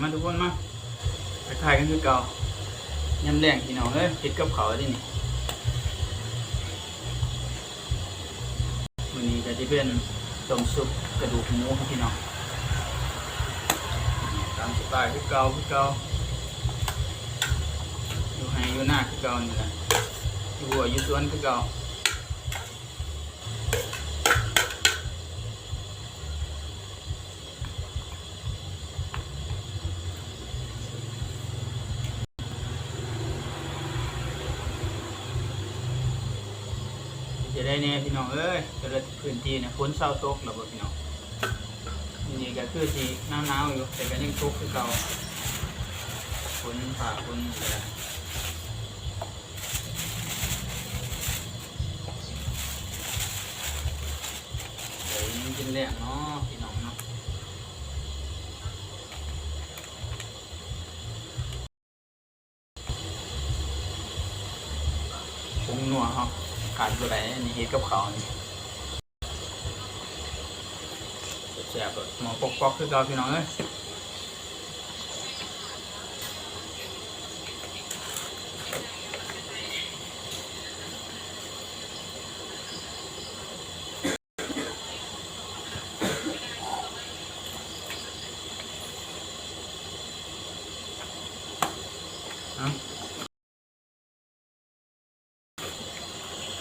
ມາທຸກຄົນມາ ທັກທາຍກັນຄືເກົ່າ ຍາມແລງພີ່ນ້ອງເອີຍ ເຮັດກັບເຂົ້າເດ້ນີ້. ມື້ນີ້ກໍຊິເປັນຕົ້ມຊຸບກະດູກໝູພີ່ນ້ອງ ຕາມສະໄຕຄືເກົ່າ ຄືເກົ່າ ຢູ່ໄຮ່ຢູ່ນາຄືເກົ່ານີ້ແຫຼະ ຢູ່ຮົ້ວຢູ່ສວນຄືເກົ່າ. ຈະໄດ້ແນ່ພີ່ນ້ອງເອີຍ ແຕ່ລະພື້ນທີ່ນະ ຝົນເຊົາຕົກແລ້ວບໍ່ພີ່ນ້ອງ? ນີ້ກໍຄືຊິໜາວໆຢູ່ ແຕ່ກໍຍັງຕົກຄືເກົ່າ ຝົນຟ້າຝົນນີ້ກໍໄດ້. ໄດ້ຍິນກິນແລ້ວເນາະ ພີ່ນ້ອງເນາະ ຜົງນົວເຮົາຂາດບໍ່ໄດ້ ອັນນີ້ເຮັດກັບເຂົ້ານີ້ ແຊບໆ ໝໍ້ປອກໆ ຄືເກົ່າ ພີ່ນ້ອງເອີຍ.